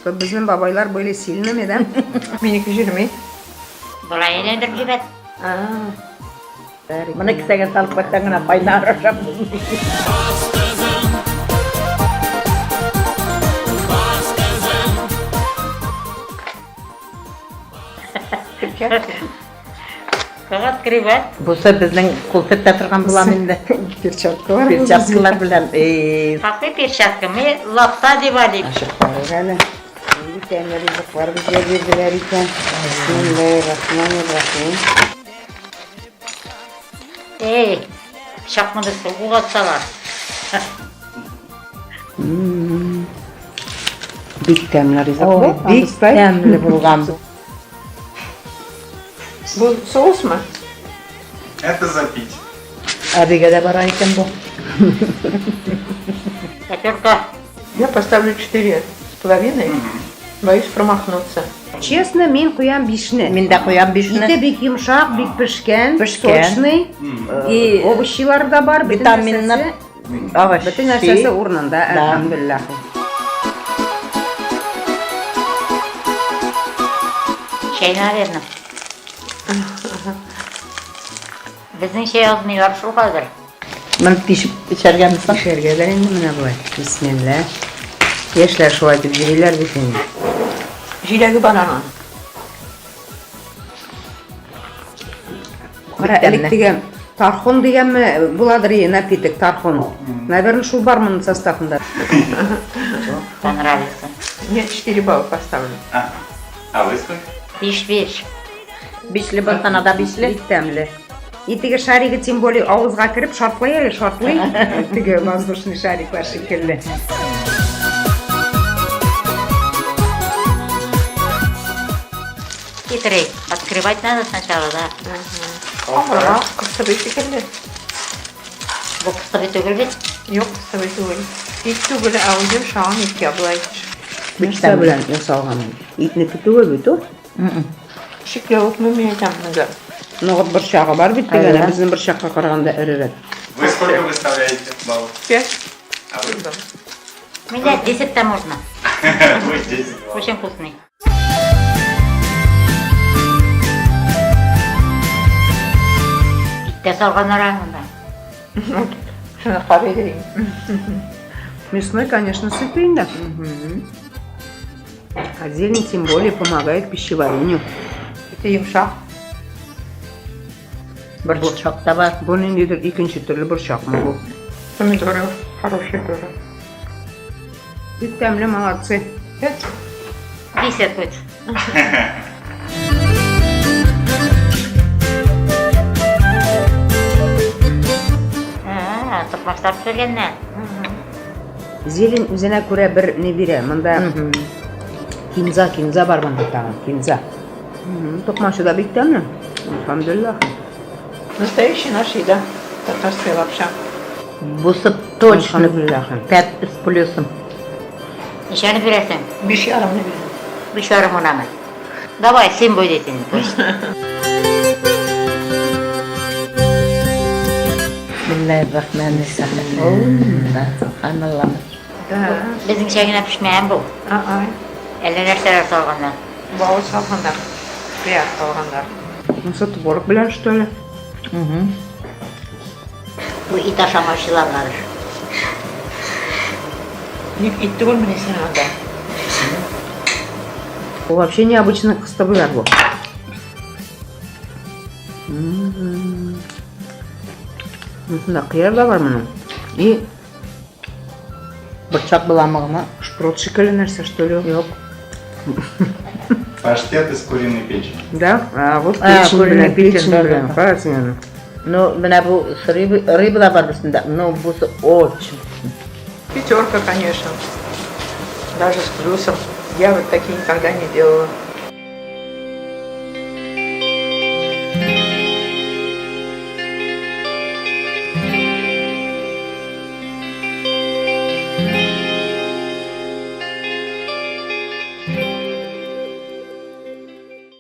Что безнең бабайлар были сильными, да? Минеке җөрми. Болай әйләндереп җибәр. Моны кесәгә салып куйсаң гына кайнар ашап булмый. Как открывать? Бусы безнең кул сөртә торган булам инде. Перчаткалар. Перчаткалар белән. Эй, Какие перчатки? Мы лапта одевали. Ашып карыйк әле. Нинди тәмле ризыклар безгә бирделәр икән. Бисмиллаһир-рахманир-рахим. Эй, пычакны без суга атсалар. Бик тәмле ризык бу. Бик Абыстай. тәмле булган. Бу соусмы? Это запить. Әбигә дә бара икән бу. Пятерка. Я поставлю 4,5. Боюсь промахнуться. Честно, мин куям бишне. Мин дә куям бишне. Ите бик йомшак, бик пешкән, Пешкән. сочный. И овощилар да бар, бөтен Витаминны нәрсәсе, овощи. бөтен нәрсәсе урынында, Да. әлхәмдүлилләһ. Чәй, наверное. Безнең чәй азмыйлар шул хәзер. Моны тишеп эчәргәме соң? Пешәргә дә инде менә болай. Бисмилла. Яшьләр шулай дип йөриләр бит инде. Җиләге бар аның. Кара, элек дигән тархун дигәнме буладыр и напиток тархун. Наверное, шул бар моның составында. Понравится. Я 4 балла поставлю. А, а вы сколько? Биш биш. Бишле булса да бишле. Бик тәмле. И теге шаригы тем более авызга кереп шартлый әле, шартлый. Теге воздушный шариклар шикелле. Хитрый. Открывать надо сначала, да. Авыррак, кыстыбый шикелле. Бу кыстыбый түгел бит. Юк, кыстыбый түгел. Ит түгел, ә ул йомшаган иткә болай. Нәрсә белән ясалган? Итнеке түгел бит ул. Чикләвекме мин әйтәм монда. Ногыт борчагы бар бит дигән, ә безнең борчакка караганда эрерәк. Вы сколько выставляете баллов? 5. А вы? Меня 10-то можно. Вы 10 баллов. Очень вкусный. Ит тә салганнар анда. Шуны карый дим. Мясной, конечно, сытый инде. А зелень тем более помогает пищеварению. Ите йомшак. Борчак та бар. Бу ниндидер икенче төрле борчакмы бу? Помидоры хорошие тоже. Бик тәмле, молодцы. 5. 10 будет. А, токмачлар пешергәннәр. Зелень үзенә күрә бер ни бирә. Монда кинза, кинза бар монда тагын, кинза. Токмачы да бик тәмле. Әлхәмдүлилләһ. Настоящая наша еда. Татарская лапша. Бусы точно Әлхәмдүлилләһ. 5 с плюсом. Ничәне бирәсең? Биш ярымны бирәм. Биш ярым гынамы? Давай, 7 будет инде. пусть. Бисмиллаһир-рахманир-рахим. Субханаллаһ. Да. Безнеңчә генә пешмәгән бу. А-а. Әллә нәрсәләр салганнар. Бавыр салганнар. Кыяр салганнар. Монысы творог белән, что ли? Бу ит ашамаучыларгадыр. Ник ит түгелмени син анда? Бу вообще необычный кыстыбыйлар бу. Монысында кыяр да бар моның. И Борчак боламыгымы? шпрот шикелле нәрсә, что ли? Юк. Паштет из куриной печени. Да? А, вот А, печень куриная белән, печень, печень да, белән. да. Кара син аны. Ну, менә бу с рыбы, рыба да бар берсендә. Но бусы очень. Пятерка, конечно. Даже с плюсом. Я вот такие никогда не делала.